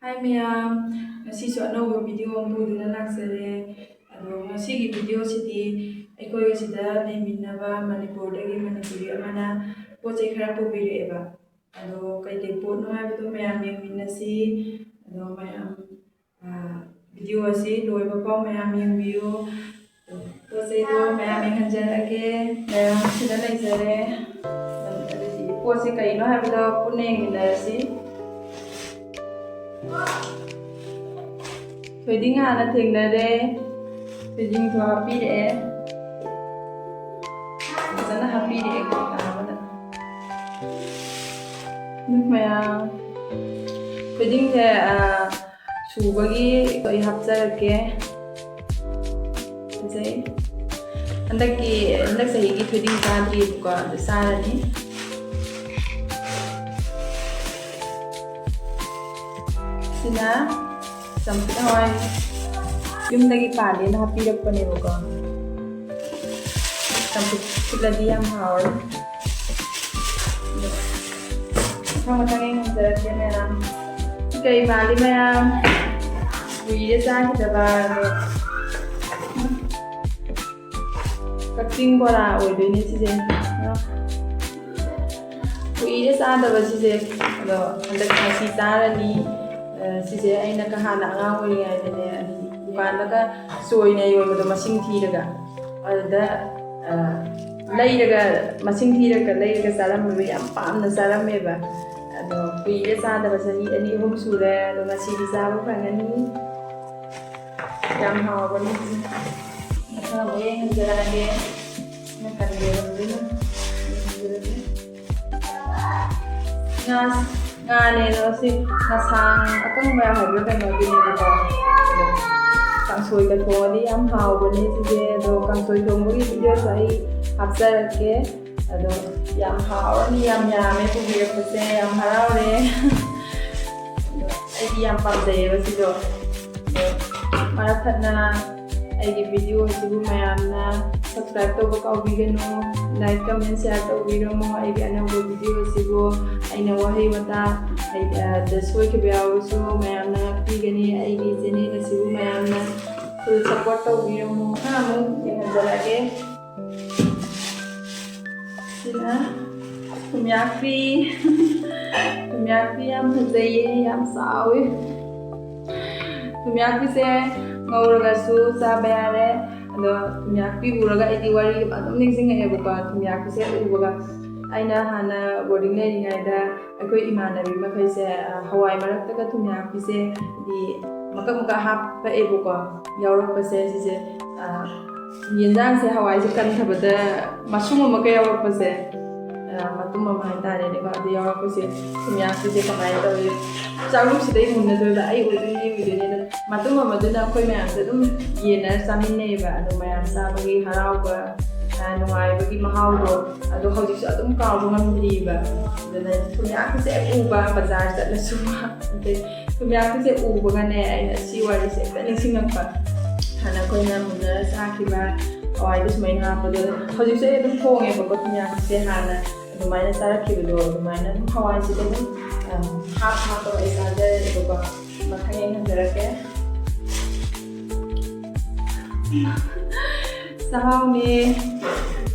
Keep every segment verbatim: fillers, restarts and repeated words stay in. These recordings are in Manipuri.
ꯍꯥꯏ ꯃꯌꯥꯝ, ꯉꯁꯤꯁꯨ ꯑꯅꯧꯕ ꯚꯤꯗꯤꯑꯣ ꯑꯃ ꯄꯨꯗꯨꯅ ꯂꯥꯛꯆꯔꯦ꯫ ꯑꯗꯣ ꯉꯁꯤꯒꯤ ꯚꯤꯗꯤꯑꯣꯁꯤꯗꯤ ꯑꯩꯈꯣꯏꯒ ꯁꯤꯗ ꯂꯩꯃꯤꯟꯅꯕ ꯃꯅꯤꯄꯨꯔꯗꯒꯤ ꯃꯅꯤꯄꯨꯔꯤ ꯑꯃꯅ ꯄꯣꯠ ꯆꯩ ꯈꯔ ꯄꯨꯕꯤꯔꯛꯑꯦꯕ꯫ ꯑꯗꯣ ꯀꯩꯀꯩ ꯄꯣꯠꯅꯣ ꯍꯥꯏꯕꯗꯣ ꯃꯌꯥꯝ ꯌꯦꯡꯃꯤꯟꯅꯁꯤ꯫ ꯑꯗꯣ ꯃꯌꯥꯝ, ꯑ, ꯚꯤꯗꯤꯑꯣ ꯑꯁꯤ ꯂꯣꯏꯕ ꯐꯥꯎ ꯃꯌꯥꯝ ꯌꯦꯡꯕꯤꯌꯨ꯫ ꯄꯣꯠ ꯆꯩꯗꯣ ꯃꯌꯥꯝ ꯌꯦꯡꯍꯟꯖꯔꯛꯑꯒꯦ꯫ ꯃꯌꯥꯝ ꯁꯤꯗ ꯂꯩꯖꯔꯦ꯫ ꯑꯗꯨꯗꯤ ꯄꯣꯠꯁꯦ ꯀꯩꯅꯣ ꯍꯥꯏꯕꯗꯣ ꯄꯨꯟꯅ ꯌꯦꯡꯃꯤꯟꯅꯔꯁꯤ꯫ ꯊꯣꯏꯗꯤꯡ ꯍꯥꯟꯅ ꯊꯦꯡꯅꯔꯦ꯫ ꯊꯣꯏꯗꯤꯡꯁꯨ ꯍꯥꯞꯄꯤꯔꯛꯑꯦ꯫ ꯐꯖꯅ ꯍꯥꯞꯄꯤꯔꯛꯑꯦꯀꯣ ꯇꯥꯕꯗ꯫ ꯑꯗꯨ ꯃꯌꯥꯝ ꯊꯣꯏꯗꯤꯡꯁꯦ, ꯑ, ꯁꯨꯕꯒꯤ ꯑꯩ ꯍꯥꯞꯆꯔꯛꯀꯦ꯫ ꯐꯖꯩ꯫ ꯍꯟꯗꯛꯀꯤ, ꯍꯟꯗꯛ ꯆꯍꯤꯒꯤ ꯊꯣꯏꯗꯤꯡ ꯆꯥꯗ꯭ꯔꯤꯕꯀꯣ, ꯑꯗꯨ ꯆꯥꯔꯅꯤ꯫ ꯁꯤꯅ ꯆꯝꯐꯨꯠ ꯍꯋꯥꯏ, ꯌꯨꯝꯗꯒꯤ ꯄꯥꯜꯂꯦꯅ ꯍꯥꯞꯄꯤꯔꯛꯄꯅꯦꯕꯀꯣ꯫ ꯆꯝꯐꯨꯠ ꯐꯨꯠꯂꯗꯤ ꯌꯥꯝ ꯍꯥꯎꯔꯅꯤ꯫ ꯃꯊꯪ ꯃꯊꯪ ꯌꯦꯡꯍꯟꯖꯔꯛꯀꯦ ꯃꯌꯥꯝ꯫ ꯁꯤ ꯀꯩ ꯃꯥꯜꯂꯤ ꯃꯌꯥꯝ? ꯀꯨꯏꯔꯦ ꯆꯥꯈꯤꯗꯕ꯫ ꯑꯗꯣ ꯀꯛꯆꯤꯡ ꯕꯣꯔꯥ ꯑꯣꯏꯗꯣꯏꯅꯦ ꯁꯤꯁꯦ꯫ ꯀꯨꯏꯔꯦ ꯆꯥꯗꯕ ꯁꯤꯁꯦ꯫ ꯑꯗꯣ ꯍꯟꯗꯛ ꯉꯁꯤ ꯆꯥꯔꯅꯤ꯫ ꯑ, ꯁꯤꯁꯦ ꯑꯩꯅ ꯍꯥꯟꯅ ꯑꯉꯥꯡ ꯑꯣꯏꯔꯤꯉꯩꯗꯅꯦ, ꯑꯗꯨꯝ ꯗꯨꯀꯥꯟꯗꯒ ꯆꯣꯏꯅ ꯌꯣꯟꯕꯗꯣ ꯃꯁꯤꯡ ꯊꯤꯔꯒ, ꯑꯗꯨꯗ, ꯑ, ꯂꯩꯔꯒ, ꯃꯁꯤꯡ ꯊꯤꯔꯒ ꯂꯩꯔꯒ ꯆꯥꯔꯝꯕꯗꯣ ꯌꯥꯝ ꯄꯥꯝꯅ ꯆꯥꯔꯝꯃꯦꯕ꯫ ꯑꯗꯣ ꯀꯨꯏꯔꯦ ꯆꯥꯗꯕ, ꯆꯍꯤ ꯑꯅꯤ ꯑꯍꯨꯝ ꯁꯨꯔꯦ꯫ ꯑꯗꯣ ꯉꯁꯤꯗꯤ ꯆꯥꯕ ꯐꯪꯉꯅꯤ꯫ ꯌꯥꯝ ꯍꯥꯎꯕꯅꯤ꯫ ꯃꯊꯪ ꯑꯃꯨꯛ ꯌꯦꯡꯍꯟꯖꯔꯛꯑꯒꯦ꯫ ꯃꯊꯪ ꯌꯦꯡꯍꯟꯗꯣꯏꯅꯣ? ꯌꯦꯡꯍꯟꯖꯔꯛꯀꯦ꯫ ꯉꯥ, ꯉꯥꯅꯦ ꯑꯗꯣ ꯁꯤ ꯉꯁꯥꯡ ꯑꯀꯪꯕ ꯍꯥꯏꯕ꯭ꯔꯥ ꯀꯩꯅꯣ ꯑꯗꯨꯅꯦꯕꯀꯣ꯫ ꯑꯗꯣ ꯀꯥꯡꯁꯣꯏꯒ ꯊꯣꯡꯉꯗꯤ ꯌꯥꯝ ꯍꯥꯎꯕꯅꯦ ꯁꯤꯁꯦ꯫ ꯑꯗꯣ ꯀꯥꯡꯁꯣꯏ ꯊꯣꯡꯕꯒꯤ ꯚꯤꯗꯤꯑꯣꯁꯨ ꯑꯩ ꯍꯥꯞꯆꯔꯛꯀꯦ꯫ ꯑꯗꯣ ꯌꯥꯝ ꯍꯥꯎꯔꯅꯤ, ꯌꯥꯝ ꯌꯥꯝꯃꯦ ꯄꯨꯕꯤꯔꯛꯄꯁꯦ, ꯌꯥꯝ ꯍꯔꯥꯎꯔꯦ꯫ ꯑꯗꯣ ꯑꯩꯗꯤ ꯌꯥꯝ ꯄꯥꯝꯖꯩꯌꯦꯕ ꯁꯤꯗꯣ꯫ ꯑꯗꯣ ꯃꯔꯛ ꯊꯠꯅ ꯑꯩꯒꯤ ꯚꯤꯗꯤꯑꯣ ꯑꯁꯤꯕꯨ ꯃꯌꯥꯝꯅ subscribe ꯇꯧꯕ ꯀꯥꯎꯕꯤꯒꯅꯨ, like, comment, share ꯇꯧꯕꯤꯔꯝꯃꯣ꯫ ꯑꯩꯒꯤ ꯑꯅꯧꯕ ꯚꯤꯗꯤꯑꯣ ꯑꯁꯤꯕꯨ ꯑꯩꯅ ꯋꯥꯍꯩ ꯋꯥꯇꯥ ꯑꯗ ꯁꯣꯏꯈꯤꯕ ꯌꯥꯎꯔꯁꯨ ꯃꯌꯥꯝꯅ ꯄꯤꯒꯅꯤ꯫ ꯑꯩꯒꯤ ꯆꯦꯅꯦꯜ ꯑꯁꯤꯕꯨ ꯃꯌꯥꯝꯅ full support ꯇꯧꯕꯤꯔꯝꯃꯨ꯫ ꯈꯔ ꯑꯃꯨꯛ ꯌꯦꯡꯍꯟꯖꯔꯛꯑꯒꯦ꯫ ꯁꯤꯅ ꯊꯨꯝꯌꯥꯛꯄꯤ꯫ ꯊꯨꯝꯌꯥꯛꯄꯤ ꯌꯥꯝ ꯐꯖꯩꯌꯦ, ꯌꯥꯝ ꯆꯥꯎꯋꯤ꯫ ꯊꯨꯝꯌꯥꯛꯄꯤꯁꯦ ꯉꯧꯔꯒꯁꯨ ꯆꯥꯕ ꯌꯥꯔꯦ꯫ ꯑꯗꯣ ꯊꯨꯝꯌꯥꯛꯄꯤ ꯎꯔꯒ ꯑꯩꯗꯤ ꯋꯥꯔꯤ ꯑꯗꯨꯝ ꯅꯤꯡꯁꯤꯡꯉꯛꯑꯦꯕꯀꯣ꯫ ꯊꯨꯝꯌꯥꯛꯄꯤꯁꯦ ꯎꯕꯒ ꯑꯩꯅ ꯍꯥꯟꯅ boarding ꯂꯩꯔꯤꯉꯩꯗ ꯑꯩꯈꯣꯏ ꯏꯃꯥꯟꯅꯕꯤ ꯃꯈꯩꯁꯦ, ꯑ, ꯍꯋꯥꯏ ꯃꯔꯛꯇꯒ ꯊꯨꯝꯌꯥꯛꯄꯤꯁꯦ ꯍꯥꯏꯗꯤ ꯃꯀꯛ ꯃꯀꯛ ꯍꯥꯞꯄꯛꯑꯦꯕꯀꯣ꯫ ꯌꯥꯎꯔꯛꯄꯁꯦ ꯁꯤꯁꯦ, ꯑ, ꯌꯦꯟꯖꯥꯡꯁꯦ, ꯍꯋꯥꯏꯁꯦ ꯀꯟꯊꯕꯗ ꯃꯁꯨꯡ ꯑꯃꯒ ꯌꯥꯎꯔꯛꯄꯁꯦ, ꯑ, ꯃꯇꯨꯝ ꯑꯃ ꯍꯥꯏꯇꯥꯔꯦꯅꯦꯀꯣ꯫ ꯑꯗꯨ ꯌꯥꯎꯔꯛꯄꯁꯦ ꯊꯨꯝꯌꯥꯛꯄꯤꯁꯦ ꯀꯃꯥꯏꯅ ꯇꯧꯏ? ꯆꯥꯛꯂꯨꯛꯁꯤꯗꯩ ꯃꯨꯟꯅꯗꯣꯏꯕ, ꯑꯩ ꯑꯣꯏꯗꯣꯏꯅꯦ, ꯑꯣꯏꯗꯣꯏꯅꯦ꯫ ꯑꯗꯣ ꯃꯇꯨꯝ ꯑꯃꯗꯨꯅ ꯑꯩꯈꯣꯏ ꯃꯌꯥꯝꯁꯦ ꯑꯗꯨꯝ ꯌꯦꯟꯅꯔ ꯆꯥꯃꯤꯟꯅꯩꯌꯦꯕ꯫ ꯑꯗꯣ ꯃꯌꯥꯝ ꯆꯥꯕꯒꯤ ꯍꯔꯥꯎꯕ, ꯑ, ꯅꯨꯡꯉꯥꯏꯕꯒꯤ ꯃꯍꯥꯎꯗꯣ, ꯑꯗꯣ ꯍꯧꯖꯤꯛꯁꯨ ꯑꯗꯨꯝ ꯀꯥꯎꯕ ꯉꯝꯗ꯭ꯔꯤꯕ꯫ ꯑꯗꯨꯅ ꯊꯨꯝꯌꯥꯛꯄꯤꯁꯦ ꯍꯦꯛ ꯎꯕ, ꯕꯖꯥꯔ ꯆꯠꯂꯁꯨ, ꯑꯗꯩ ꯊꯨꯝꯌꯥꯛꯄꯤꯁꯦ ꯎꯕꯒꯅꯦ ꯑꯩꯅ ꯁꯤ ꯋꯥꯔꯤꯁꯦ ꯍꯦꯛꯇ ꯅꯤꯡꯁꯤꯡꯉꯛꯄ꯫ ꯍꯥꯟꯅ ꯑꯩꯈꯣꯏꯅ ꯃꯨꯟꯅꯔ ꯆꯥꯈꯤꯕ ꯍꯋꯥꯏꯗꯣ ꯁꯨꯃꯥꯏꯅ ꯍꯥꯞꯄꯗꯣ꯫ ꯍꯧꯖꯤꯛꯁꯨ ꯑꯩ ꯑꯗꯨꯝ ꯊꯣꯡꯉꯦꯕꯀꯣ ꯊꯨꯝꯌꯥꯛꯄꯤꯁꯦ꯫ ꯍꯥꯟꯅ ꯑꯗꯨꯃꯥꯏꯅ ꯆꯥꯔꯛꯈꯤꯕꯗꯣ, ꯑꯗꯨꯃꯥꯏꯅ ꯑꯗꯨꯝ ꯍꯋꯥꯏꯁꯤꯗ ꯑꯗꯨꯝ, ꯑ, ꯍꯥꯞ ꯍꯥꯞꯄꯒ ꯑꯩ ꯆꯥꯖꯔꯦꯕꯀꯣ꯫ ꯃꯊꯪ ꯌꯦꯡꯍꯟꯖꯔꯛꯀꯦ꯫ ꯆꯥꯛꯍꯥꯎꯅꯦ꯫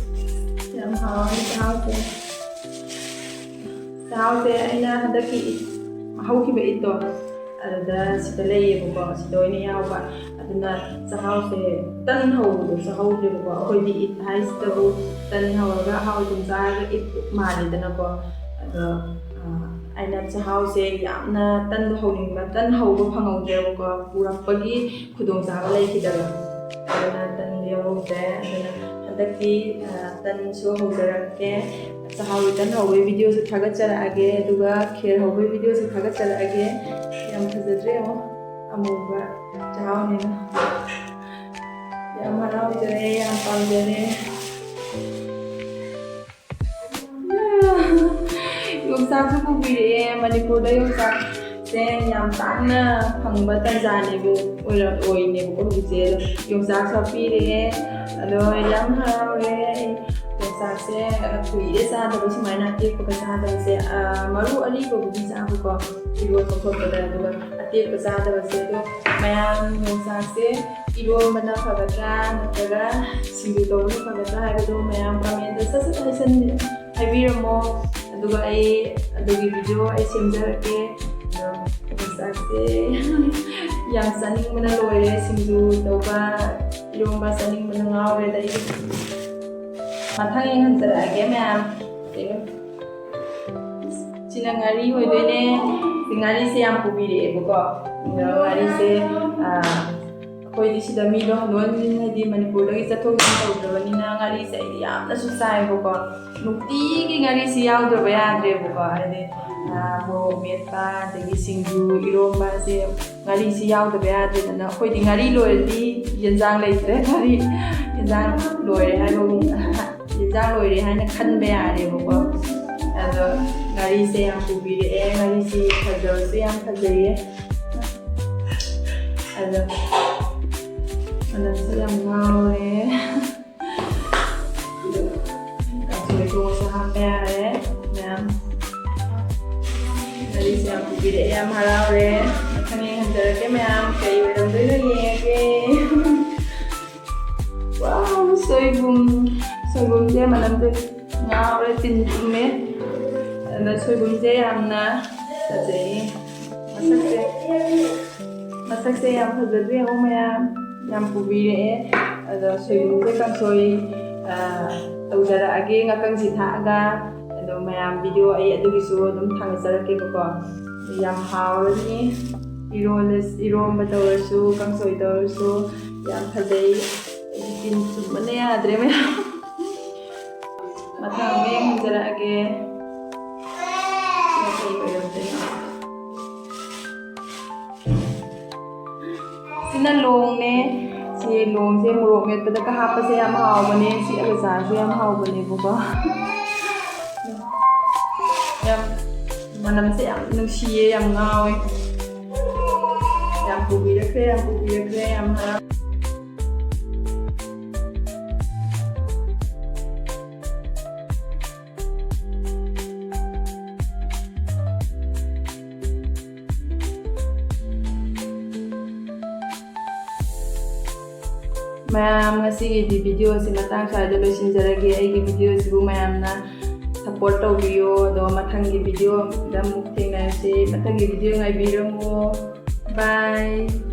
ꯌꯥꯝ ꯍꯥꯎꯋꯦ ꯆꯥꯛꯍꯥꯎꯁꯦ꯫ ꯆꯥꯛꯍꯥꯎꯁꯦ ꯑꯩꯅ ꯍꯟꯗꯛꯀꯤ ꯏꯠ, ꯍꯧꯈꯤꯕ ꯏꯠꯇꯣ, ꯑꯗꯨꯗ ꯁꯤꯗ ꯂꯩꯌꯦꯕꯀꯣ, ꯁꯤꯗ ꯑꯣꯏꯅ ꯌꯥꯎꯕ꯫ ꯑꯗꯨꯅ ꯆꯥꯛꯍꯥꯎꯁꯦ, ꯇꯟ ꯍꯧꯕꯗꯣ ꯆꯥꯍꯧꯗ꯭ꯔꯦꯕꯀꯣ꯫ ꯑꯩꯈꯣꯏꯗꯤ ꯏꯠ ꯍꯥꯏꯁꯤꯗꯕꯨ ꯇꯟ ꯍꯧꯔꯒ ꯑꯍꯥꯎ ꯑꯊꯨꯝ ꯆꯥꯔꯒ ꯏꯠ ꯃꯥꯜꯂꯤꯗꯅꯀꯣ꯫ ꯑꯗꯣ, ꯑ, ꯑꯩꯅ ꯆꯥꯛꯍꯥꯎꯁꯦ ꯌꯥꯝꯅ ꯇꯟꯗꯣ ꯍꯧꯅꯤꯡꯕ, ꯇꯟ ꯍꯧꯕ ꯐꯪꯍꯧꯗ꯭ꯔꯦꯕꯀꯣ, ꯄꯨꯔꯛꯄꯒꯤ ꯈꯨꯗꯣꯡꯆꯥꯕ ꯂꯩꯈꯤꯗꯕ꯫ ꯑꯗꯨꯅ ꯇꯟꯗꯣ ꯌꯥꯎꯍꯧꯗ꯭ꯔꯦ꯫ ꯑꯗꯨꯅ ꯍꯟꯗꯛꯇꯤ, ꯑ, ꯇꯟꯁꯨ ꯍꯧꯖꯔꯛꯀꯦ꯫ ꯆꯥꯛꯍꯥꯎꯒꯤ ꯇꯟ ꯍꯧꯕꯒꯤ videoꯁꯨ ꯊꯥꯒꯠꯆꯔꯛꯑꯒꯦ, ꯑꯗꯨꯒ ꯈꯦꯔ ꯍꯧꯕꯒꯤ videoꯁꯨ ꯊꯥꯒꯠꯆꯔꯛꯑꯒꯦ꯫ ꯌꯥꯝ ꯐꯖꯗ꯭ꯔꯦ ꯌꯦꯡꯉꯣ, ꯑꯃꯨꯕ ꯆꯥꯛꯍꯥꯎꯅꯤꯅ꯫ ꯌꯥꯝ ꯍꯔꯥꯎꯖꯔꯦ, ꯌꯥꯝ ꯄꯥꯝꯖꯔꯦ꯫ ꯌꯣꯡꯆꯥꯛꯁꯨ ꯄꯨꯕꯤꯔꯛꯑꯦ꯫ ꯃꯅꯤꯄꯨꯔꯗ ꯌꯣꯡꯆꯥꯛꯁꯦ ꯌꯥꯝ ꯇꯥꯡꯅ ꯐꯪꯕ ꯇꯟꯖꯥꯅꯦꯕ, ꯑꯣꯏꯔ-, ꯑꯣꯏꯅꯦꯕꯀꯣ ꯍꯧꯖꯤꯛꯁꯦ꯫ ꯑꯗꯣ ꯌꯣꯡꯆꯥꯛꯁꯨ ꯄꯤꯔꯛꯑꯦ꯫ ꯑꯗꯣ ꯌꯥꯝ ꯍꯔꯥꯎꯔꯦ꯫ ꯑꯩ ꯆꯥꯛꯁꯦ ꯀꯨꯏꯔꯦ ꯆꯥꯗꯕ, ꯁꯨꯃꯥꯏꯅ ꯑꯇꯦꯛꯄꯒ ꯆꯥꯗꯕꯁꯦ꯫ ꯑꯥ, ꯃꯔꯨ ꯑꯔꯤꯕꯕꯨꯗꯤ ꯆꯥꯕꯀꯣ, ꯏꯔꯣꯟꯕ ꯈꯣꯠꯄꯗ, ꯑꯗꯨꯒ ꯑꯇꯦꯛꯄ ꯆꯥꯗꯕꯁꯦ꯫ ꯑꯗꯣ ꯃꯌꯥꯝ ꯌꯣꯡꯆꯥꯛꯁꯦ ꯏꯔꯣꯟꯕꯅ ꯐꯒꯗ꯭ꯔꯥ ꯅꯠꯇ꯭ꯔꯒ ꯁꯤꯡꯖꯨ ꯇꯧꯕꯅ ꯐꯒꯗ꯭ꯔꯥ ꯍꯥꯏꯕꯗꯣ ꯃꯌꯥꯝ comment ꯁꯠ ꯁꯠ ꯍꯥꯏꯁꯟ-, ꯍꯥꯏꯕꯤꯔꯝꯃꯣ꯫ ꯑꯗꯨꯒ ꯑꯩ ꯑꯗꯨꯒꯤ video ꯑꯩ ꯁꯦꯝꯖꯔꯛꯀꯦ꯫ ꯑꯗꯣ ꯌꯣꯡꯆꯥꯛꯁꯦ ꯌꯥꯝ ꯆꯥꯅꯤꯡꯕꯅ ꯂꯣꯏꯔꯦ꯫ ꯁꯤꯡꯖꯨ ꯇꯧꯕ, ꯏꯔꯣꯟꯕ ꯆꯥꯅꯤꯡꯕꯅ ꯉꯥꯎꯔꯦꯗ ꯑꯩ꯫ ꯃꯊꯪ ꯌꯦꯡꯍꯟꯖꯔꯛꯑꯒꯦ ꯃꯌꯥꯝ꯫ ꯁꯤꯅ ꯉꯥꯔꯤ ꯑꯣꯏꯗꯣꯏꯅꯦ꯫ ꯁꯤ ꯉꯥꯔꯤꯁꯦ ꯌꯥꯝ ꯄꯨꯕꯤꯔꯛꯑꯦꯕꯀꯣ꯫ ꯑꯗꯣ ꯉꯥꯔꯤꯁꯦ, ꯑꯥ, ꯑꯩꯈꯣꯏꯗꯤ ꯁꯤꯗ ꯃꯤꯗꯣ ꯍꯟꯗꯣꯛ ꯍꯟꯖꯤꯟ, ꯍꯥꯏꯗꯤ ꯃꯅꯤꯄꯨꯔꯗꯒꯤ ꯆꯠꯊꯣꯛ ꯆꯠꯁꯤꯟ ꯇꯧꯗ꯭ꯔꯕꯅꯤꯅ ꯉꯥꯔꯤꯁꯦ ꯑꯩꯗꯤ ꯌꯥꯝꯅꯁꯨ ꯆꯥꯏꯕꯀꯣ꯫ ꯅꯨꯡꯇꯤꯒꯤ ꯉꯥꯔꯤꯁꯤ ꯌꯥꯎꯗ꯭ꯔꯕ ꯌꯥꯗ꯭ꯔꯦꯕꯀꯣ꯫ ꯍꯥꯏꯗꯤ, ꯑꯥ, ꯃꯣꯔꯣꯛ ꯃꯦꯠꯄ, ꯑꯗꯒꯤ ꯁꯤꯡꯖꯨ, ꯏꯔꯣꯝꯕꯁꯦ ꯉꯥꯔꯤꯁꯤ ꯌꯥꯎꯗꯕ ꯌꯥꯗ꯭ꯔꯦꯗꯅ꯫ ꯑꯩꯈꯣꯏꯗꯤ ꯉꯥꯔꯤ ꯂꯣꯏꯔꯗꯤ ꯌꯦꯟꯖꯥꯡ ꯂꯩꯇ꯭ꯔꯦ꯫ ꯉꯥꯔꯤ, ꯌꯦꯟꯖꯥꯡ ꯂꯣꯏꯔꯦ ꯍꯥꯏꯕꯒꯨꯝ, ꯌꯦꯟꯖꯥꯡ ꯂꯣꯏꯔꯦ ꯍꯥꯏꯅ ꯈꯟꯕ ꯌꯥꯔꯦꯕꯀꯣ꯫ ꯑꯗꯣ ꯉꯥꯔꯤꯁꯦ ꯌꯥꯝ ꯄꯨꯕꯤꯔꯛꯑꯦ꯫ ꯉꯥꯔꯤꯁꯤ ꯐꯖꯕꯁꯨ ꯌꯥꯝ ꯐꯖꯩꯌꯦ꯫ ꯑꯗꯣ ꯃꯅꯝꯁꯨ ꯌꯥꯝ ꯉꯥꯎꯔꯦ꯫ ꯀꯥꯡꯁꯣꯏ ꯊꯣꯡꯉꯁꯨ ꯍꯥꯞꯄ ꯌꯥꯔꯦ ꯃꯌꯥꯝ꯫ ꯉꯥꯔꯤꯁꯦ ꯌꯥꯝ ꯄꯨꯕꯤꯔꯛꯑꯦ, ꯌꯥꯝ ꯍꯔꯥꯎꯔꯦ꯫ ꯃꯊꯪ ꯌꯦꯡꯍꯟꯖꯔꯛꯀꯦ ꯃꯌꯥꯝ, ꯀꯩ ꯑꯣꯏꯔꯝꯗꯣꯏꯅꯣ ꯌꯦꯡꯉꯒꯦ꯫ Wow, ꯁꯣꯏꯕꯨꯝ, ꯁꯣꯏꯕꯨꯝꯁꯦ ꯃꯅꯝꯁꯦ ꯉꯥꯎꯔꯦ, ꯇꯤꯟ ꯆꯨꯝꯃꯦ꯫ ꯑꯗ ꯁꯣꯏꯕꯨꯝꯁꯦ ꯌꯥꯝꯅ ꯐꯖꯩꯌꯦ ꯃꯁꯛꯁꯦ꯫ ꯃꯁꯛꯁꯦ ꯌꯥꯝ ꯐꯖꯗ꯭ꯔꯣ? ꯌꯦꯡꯉꯣ ꯃꯌꯥꯝ, ꯌꯥꯝ ꯄꯨꯕꯤꯔꯛꯑꯦ꯫ ꯑꯗꯣ ꯁꯣꯏꯕꯨꯝꯁꯦ ꯀꯥꯡꯁꯣꯏ, ꯑ, ꯇꯧꯖꯔꯛꯑꯒꯦ ꯉꯥꯀꯪꯁꯤ ꯊꯥꯛꯑꯒ꯫ ꯑꯗꯣ ꯃꯌꯥꯝ video ꯑꯩ ꯑꯗꯨꯒꯤꯁꯨ ꯑꯗꯨꯝ ꯊꯥꯡꯒꯠꯆꯔꯛꯀꯦꯕꯀꯣ꯫ ꯌꯥꯝ ꯍꯥꯎꯔꯅꯤ꯫ ꯏꯔꯣꯜꯂ-, ꯏꯔꯣꯝꯕ ꯇꯧꯔꯁꯨ, ꯀꯥꯡꯁꯣꯏ ꯇꯧꯔꯁꯨ ꯌꯥꯝ ꯐꯖꯩ꯫ ꯑꯩꯗꯤ ꯇꯤꯟ ꯆꯨꯝꯕꯅ ꯌꯥꯗ꯭ꯔꯦ ꯃꯌꯥꯝ꯫ ꯃꯊꯪ ꯑꯃꯨꯛ ꯌꯦꯡꯍꯟꯖꯔꯛꯑꯒꯦ꯫ ꯁꯤꯅ ꯀꯩ ꯑꯣꯏꯔꯝꯗꯣꯏꯅꯣ? ꯁꯤꯅ ꯂꯣꯡꯅꯦ꯫ ꯁꯤ ꯂꯣꯡꯁꯦ ꯃꯣꯔꯣꯛ ꯃꯦꯠꯄꯗꯒ ꯍꯥꯞꯄꯁꯦ ꯌꯥꯝ ꯍꯥꯎꯕꯅꯦ꯫ ꯁꯤꯒ ꯆꯥꯔꯁꯨ ꯌꯥꯝ ꯍꯥꯎꯕꯅꯦꯕꯀꯣ꯫ ꯌꯥꯝ ꯃꯅꯝꯁꯦ ꯌꯥꯝ ꯅꯨꯡꯁꯤꯌꯦ, ꯌꯥꯝ ꯉꯥꯎꯋꯦ꯫ ꯌꯥꯝ ꯄꯨꯕꯤꯔꯛꯈ꯭ꯔꯦ, ꯌꯥꯝ ꯄꯨꯕꯤꯔꯛꯈ꯭ꯔꯦ, ꯌꯥꯝ ꯍꯔꯥꯎ꯫ ꯃꯌꯥꯝ, ꯉꯁꯤꯒꯤꯗꯤ video ꯁꯤ ꯃꯇꯥꯡ ꯁ꯭ꯋꯥꯏꯗ ꯂꯣꯏꯁꯤꯟꯖꯔꯒꯦ꯫ ꯑꯩꯒꯤ video ꯁꯤꯕꯨ ꯃꯌꯥꯝꯅ support ꯇꯧꯕꯤꯌꯣ꯫ ꯑꯗꯣ ꯃꯊꯪꯒꯤ video ꯗ ꯑꯃꯨꯛ ꯊꯦꯡꯅꯔꯁꯤ꯫ ꯃꯊꯪꯒꯤ video ꯉꯥꯏꯕꯤꯔꯝꯃꯣ꯫ Bye꯫